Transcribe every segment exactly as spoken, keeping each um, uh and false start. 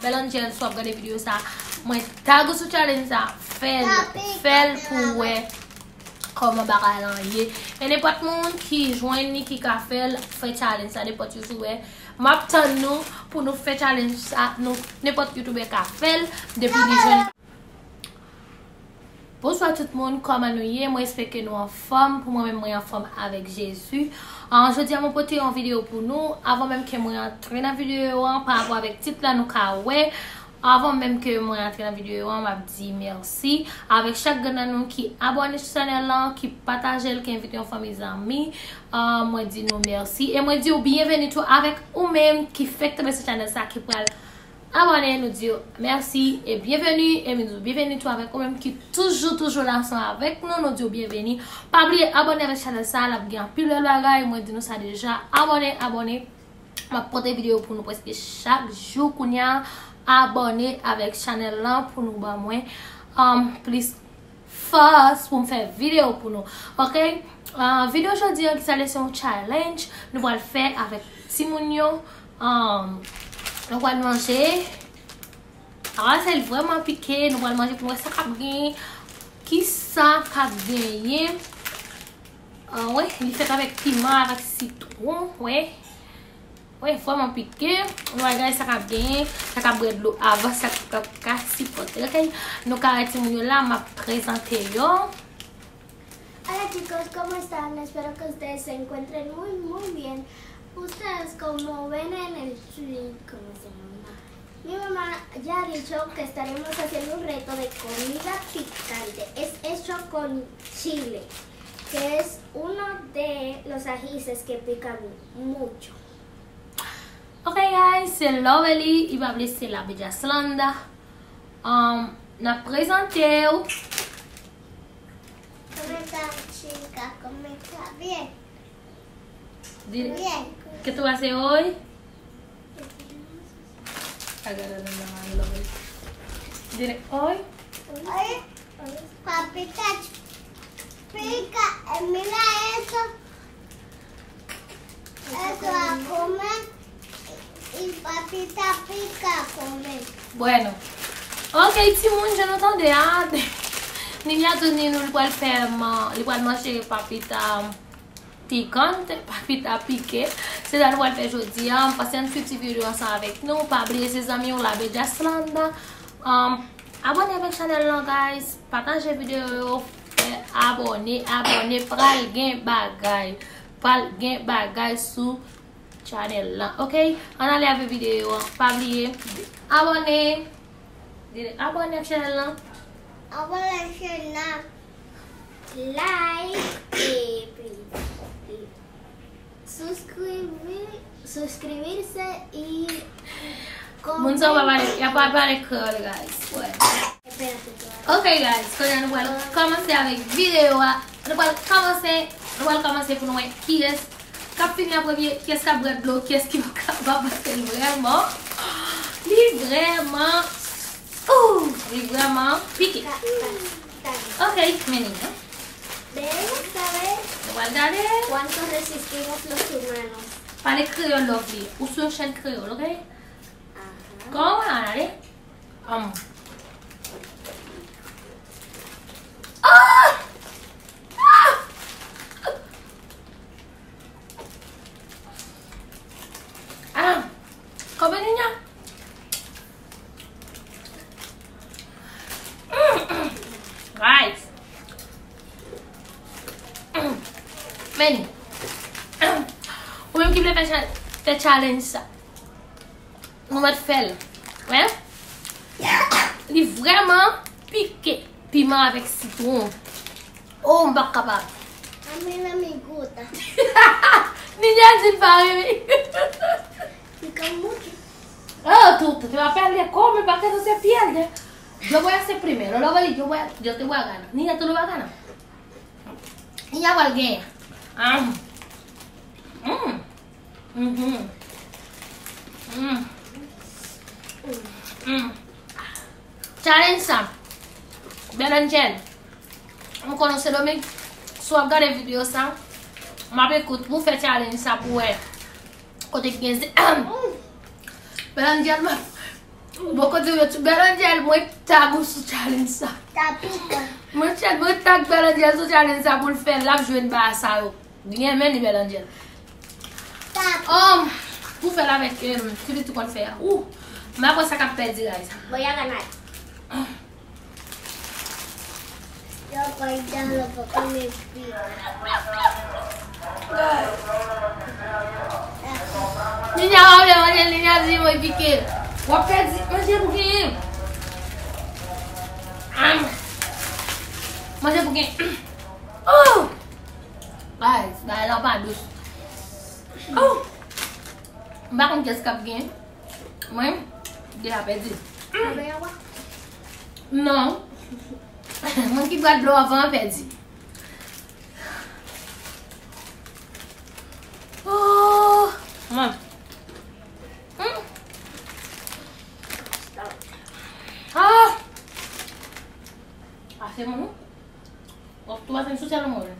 Bel Angel, si w ap gade videyo sa, mwen tag ou sou challenge sa, fè l, fè l pou w wè kòman bagay lan ye. E nenpòt moun ki jwenn li, ki ka fè l, fè challenge sa, nenpòt YouTuber. M ap tann nou pou nou fè challenge sa, nou, nenpòt YouTuber ka fè l, depi li jwenn. Bonswa tout moun, kòman nou ye? Mwen espere ke nou anfòm. Pou mwen menm, mwen anfòm avèk Jezi. Ah, jodi a, mwen pote yon videyo pou nou. Avan menm ke mwen antre nan videyo an, pa rapò avèk tit la, nou ka wè. Avan menm ke mwen antre nan videyo an, m ap di mèsi avèk chak grenn nan nou ki abòne sou chanèl lan, ki pataje l, ki envite yon fanmi zanmi. Ah, mwen di nou mèsi. E mwen di w byenveni tou avèk ou menm ki fèk tonbe sou chanèl sa, ki pral abòne, nou di w mèsi e byenveni, e nou di w byenveni tou avèk ou menm ki toujou, toujou la ansanm avèk nou, nou di w byenveni. Pa bliye abòne avèk chanèl sa, l ap gen anpil bèl bagay, mwen di nou sa deja, abòne, abòne. M ap pote videyo pou nou prèske chak jou kounye a, abòne avèk chanèl lan pou nou ban mwen, um, plis fòs pou m fè videyo pou nou. Ok? Ah, videyo jodi an, ki sa l ye, se yon challenge nou pral fè avèk timoun yo. Ah, nou pral manje. Ah, se vrèman pike. Nou pral manje pou nou wè sa k ap genyen. Ki sa k ap genyen? Ah, wi, li fèt avèk piman, avèk sitwon, wi. Wi, vrèman pike. Nou al gade sa k ap genyen, sa k ap bwè dlo avan, sa k ap ka sipòte, ok? Nou ka wè timoun yo la, m ap prezante yo. Hola chicos, ¿cómo están? Espero que ustedes se encuentren muy, muy bien. Ustedes como ven en el, ¿cómo se llama? Mi mamá ya ha dicho que estaremos haciendo un reto de comida picante. Es hecho con chile, que es uno de los ajíes que pican mucho. Ok guys, se Lovely, li pa vle se la Bella Slanda. Um, n ap prezante w. ¿Cómo está, chica? ¿Cómo está? Bien. Dile, ¿qué tú haces hoy? Agárralo en la mano, Lovely. Dile, hoy. Hoy, papita pica, eh, mira eso. Eso a comer. Y papita pica a comer. Bueno. Ok, timoun, jan nou tande a, Ninia di nou li pral fè, man, li pral manje papita picante, papita pike. Se sa nou pral fè jodi a. M panse ann suiv ti videyo ansanm avèk nou. Pa bliye se zanmi w la, Bella Slanda. Um, abòne avèk chanèl lan, guys. Pataje videyo yo. Fè abòne, abòne. Pral gen bagay. Pral gen bagay sou chanèl lan. Ok? Ann ale avèk videyo an. Pa bliye abòne. Dile, abòne ak chanèl lan. Abòne ak chanèl lan. Like epi suscribir, suscribirse y... Moun sa yo pa pale, y a pa pale kreyòl, guys. Wè. Ok, guys, kounye a nou pral kòmanse avèk videyo a. Nou pral kòmanse, nou pral kòmanse pou nou wè kiyès k ap fini an premye, kiyès k ap bwè dlo, kiyès ki pa kapab, paske li vrèman, li vrèman, ooh, li vrèman pike. Ok, men li, hein? Vamos a ver. Nou pral gade. ¿Cuánto resistimos los humanos? Pale kreyòl, Lovely. Ou sou yon chèn kreyòl, ok? Aha. Kòman, ale? Um. Ah! Ah! Ah! Kòman li ye? Mm, mm. Guys. Mm. Men. Mm. Ou menm ki vle fè cha-, fè challenge sa. Nou mèt fè l. Wè? Li vrèman pike. Piman avèk sitwon. Oh, m p ap kapab. A mí no me gusta. Niña di l pa renmen. Pica mucho. Oh, tú, tú te vas a perder, come para que no se pierda. Yo voy a hacer primero, Lovely, yo voy a, yo te voy a ganar. Niña, tú lo vas a ganar. Niña pral genyen. Ah. Mm. Mhm. Mm. Mm. Challenge sa. Bel Angel. M konnen w Sendomeng. Si w ap gade videyo sa, m ap ekout pou w fè challenge sa pou w wè kote ki gen ze-, Bel Angel, m ap Bon, kote yo ti Bèl Anjèl, mwen tag ou sou challenge sa. Mwen tag, mwen tag Bèl Anjèl sou challenge sa pou l fè, l ap jwenn ba sa yo. Byen men li Bèl Anjèl. Um, pou fè l avèk, um, ki li tou konn fè a. Ou, m pa konn sa k ap pèdi la sa. Bon, y a ganay. Yo koy dan lo poko me pi. Ninya w ap vle manje, Ninya di mwen pike. W ap pèdi manje pou genyen. Am. Manje pou genyen. Oh! Guys, bagay la pa dous. Oh! M pa konn kiyès k ap genyen. Mwen, deja pèdi. Non. Moun ki bwè dlo avan an pèdi. Oh! Mwen. Hmm. Ah! Ase moun. Ou tou ap vin sou sèl mwen.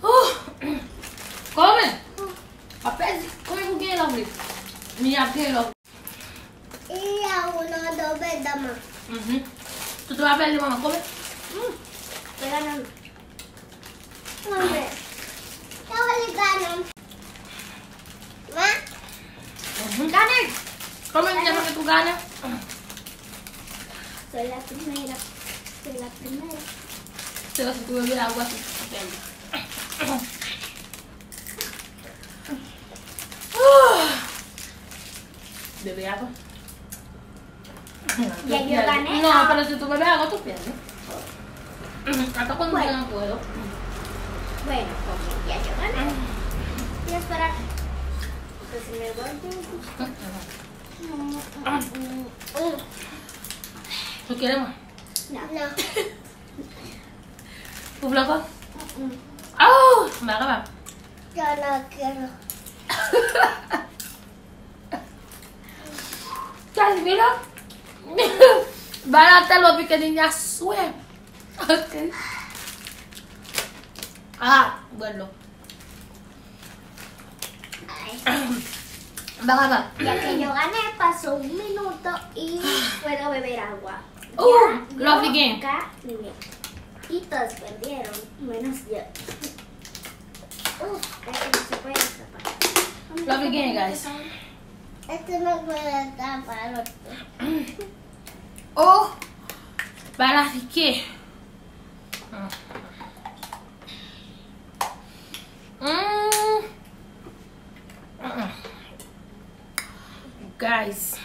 Oh! Kòman? W ap pèdi. Kòman pou genyen lòv li? Mi ap genyen lòv. Iya, ou nan do bedama. Mhm. Toutou apèl li manman. Kòman? Hmm. Pè la nan. Mwen. Sa vle li pa nan. Ma? Mhm. Gade! Kòman li te fè tou gade? Soy la primera. Soy la primera. Se la se tou bebe a gwa se tou bebe. Bebe a gwa. Yèk yo gane. Non, a. Pero si tu bebes agua, tú pierdes. Hasta cuando bueno, yo no puedo. Bueno, ok, ya yo gané. Y espera que se me vuelve. ¿Tú quieres más? No. No. ¿Tú flaco? Mm-mm. Oh, me acaba. Yo no quiero. Guys, mira. Bala tèlman pike Ninya swe. Ok. Ah, bueno. Ay. Bala. Ya que yo gané, pasó un minuto y puedo beber agua. Uh, ya, Lovely yo game. Gané. Y todos perdieron, menos yo. Uf, es que no se puede escapar. Lovely game, guys. Este no puede escapar. Oh, bala pike. Mm. Mm. Guys,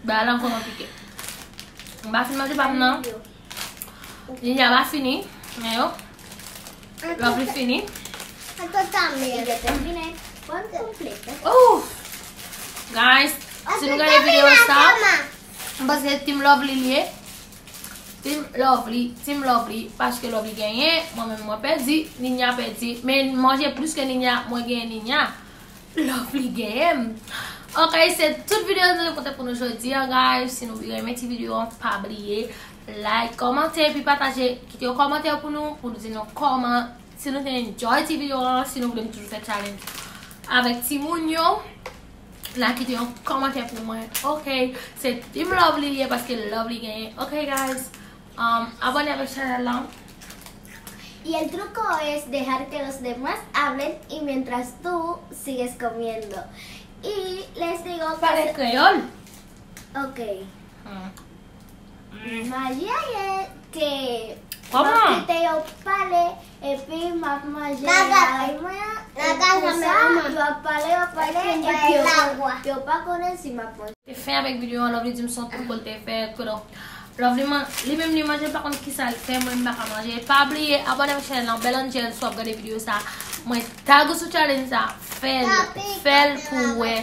bagay la vrèman pike. M pa fin manje pa m nan. Ninya pa fini, men yo. Lovely fini. Oh, guys, si nou gade videyo sa, m panse se Team Lovely li ye. Team Lovely, Team Lovely, paske Lovely genyen, mwen menm mwen pèdi, Ninya pèdi. Men manje plis ke Ninya, mwen genyen Ninya. Lovely genyen m. Ok, se tout videyo nou te pote pou nou jodi a, guys. Si nou renmen ti videyo an, pa bliye like, kòmante, epi pataje. Kite yon kòmantè pou nou, pou nou di nou kòman, si nou te enjoy ti videyo an, si nou vle m toujou fè challenge avèk timoun yo. N a kite yon kòmantè pou mwen. Ok, se Team Lovely li ye paske Lovely genyen. Ok, guys. Um, abòne avèk chanèl la. Y el truco es dejar que los demás hablen y mientras tú sigues comiendo. Y les digo que... Pale kreyòl. Ok. Hmm. Maji a ye ke... Kòman? M ap kite yo pale, epi m ap manje lakay mwen an, e konsa, yo ap pale, yo ap pale, epi yo, yo pa konnen si m ap manje. Te fen avèk videyo an, Lovely di m se yon tout kòl te fè, kote Lovely man, li menm li manje, l pa konn kisa l fè, mwen m pa ka manje. Pa bliye abòne avèk chanèl lan, Belle Angel, si w ap gade videyo sa, mwen tag ou sou challenge sa, fè l, fè l pou w wè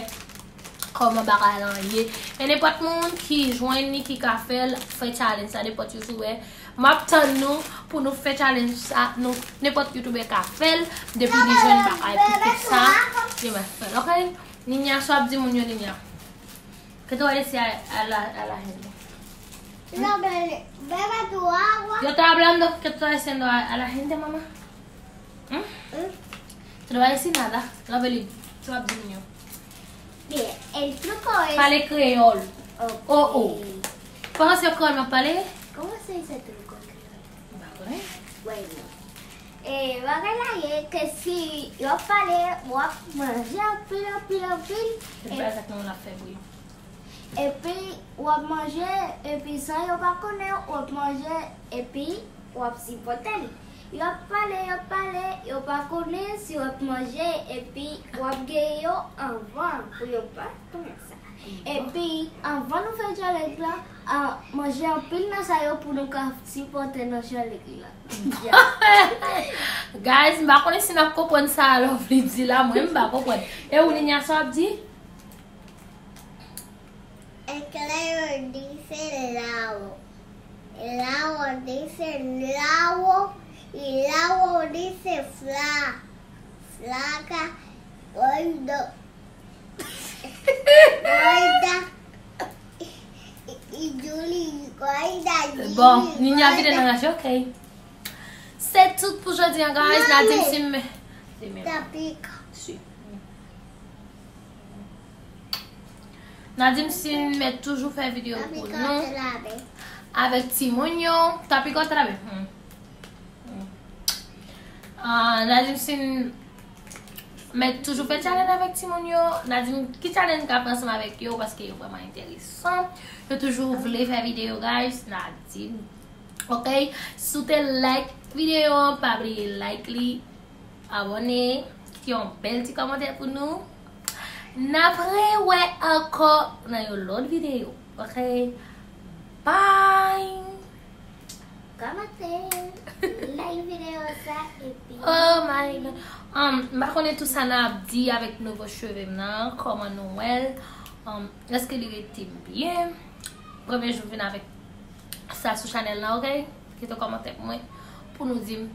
kòman bagay lan ye. E nenpòt moun ki jwenn li, ki ka fè l, fè challenge sa, nenpòt youtubè. M ap tann nou pou nou fè challenge sa, nou, nenpòt youtubè ka fè l, depi li jwenn bagay pou fè sa, li mèt fè l, ok? Ninya, sa w ap di moun yo, Ninya? ¿Qué tú vas a decir a, a la, a la gente? No, bebe, bebe tu agua. Yo estaba hablando, ¿qué tú estás diciendo a, a la gente, mamá? ¿Mm? ¿Mm? Tú no vas a decir nada. No, Beli, tú vas a decir mío. Bien, Pale kreyòl. Oh, oh. Pandan se kreyòl m ap pale? Comment ça, il sait tout le code créole? M pa konnen. Ouais, non. E bagay la ye ke si yo ap pale, w ap manje anpil, anpil, anpil. Se pa sa ke nou la fè bri. Epi w ap manje, epi san yo pa konnen, w ap manje, epi w ap sipòte l. Yo ap pale, yo ap pale, yo pa konnen si w ap manje, epi w ap geye yo anvan pou yo pa konnen sa. Epi, anvan nou fè challenge la, a, manje anpil nan sa yo pou nou ka sipòte nan challenge la. Guys, m pa konnen si n ap konprann sa Lovely di la, mwen m pa konprann. E ou Ninia, sa w ap di? Eklè yo di se lawo. Lawo di se lawo. E lawo di se fla. Fla ka. Goido. Goida. E Juli. Goida. Bon, Ninia vide nan raje, ok. Se tout pou jodi an, guys. N a di m si m. Tapik. N a di m si m mèt toujou fè videyo pou nou avèk timoun yo. Tapik ou trabe. Hmm. Hmm. Ah, n a di m si m mèt toujou fè challenge avèk timoun yo. N a di m ki challenge m ka fè ansanm avèk yo, paske yo vrèman enteresan. Yo toujou vle fè videyo, guys. N a di m. Ok? Si w te like videyo an, pa bliye like li, abòne, kite yon bèl ti kòmantè pou nou. N ap rewè ankò nan yon lòt videyo. Ok? Bye! Kòmante, like videyo sa, epi. Oh my God. Um, m pa konnen tout sa n ap di avèk nouvo cheve m nan, kòman nou wè l. Um, èske li rete m byen? Premye jou m vin avèk sa sou chanèl la, ok? Kite yon kòmantè pou mwen, pou nou di m